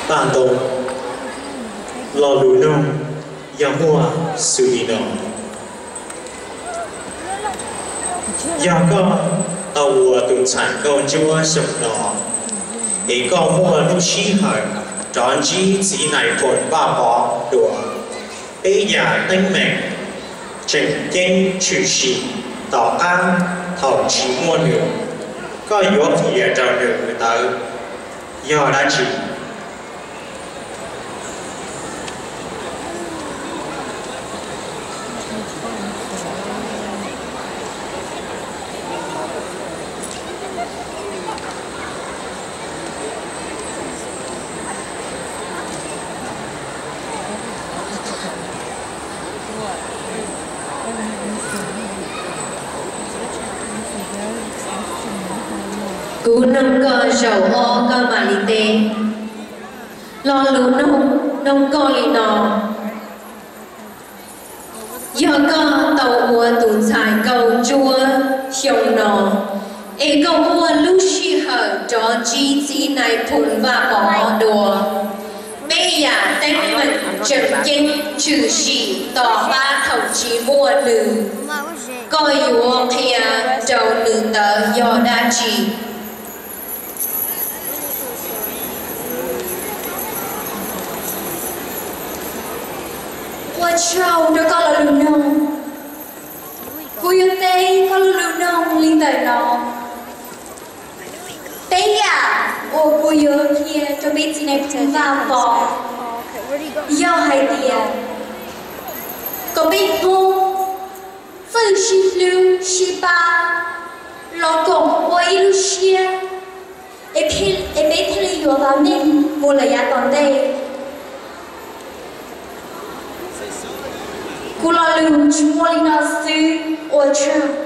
Paj Ntoo. Lo lus nug yog muaj xws li no: Yog koj tau ua tus ntxhais nkauj ntsuab xyoo no, es koj muaj lub sij hawm rov ntsib txiv nais phoo Vaj Pov dua, peb yam teeb meem tseem ceeb tshwm sim tom qab thaum tsis muaj nws, koj yuav qhia rau nws ntawd yog dab tsi? Kuv noog koj zaum ob koj mam li teb. Lo lus nug nug koj li no: Yog koj tau ua tus ntxhais nkauj ntsuab xyoo no, es koj muaj lub sij hawm rov ntsib txiv nais phoo Vaj Pov dua, peb yam teeb meem tseem ceeb tshwm sim tom qab thaum tsis muaj nws, koj yuav qhia rau nws ntawd yog dab tsi? Ua tsaug rau koj lo lus noog. Kuv yuav teb koj lo lus noog li ntawm no: Peb yam uas kuv yuav qhia rau peb txiv nais phoo Vaj Pov yog hais tias kom peb Hmoob txawj sib hlub sib pab los koom ua ib lub siab, es peb thiaj li yuav vam meej mus lawm yav tom ntej. Kuv lo lus tsuas muaj li no xwb, ua tsaug.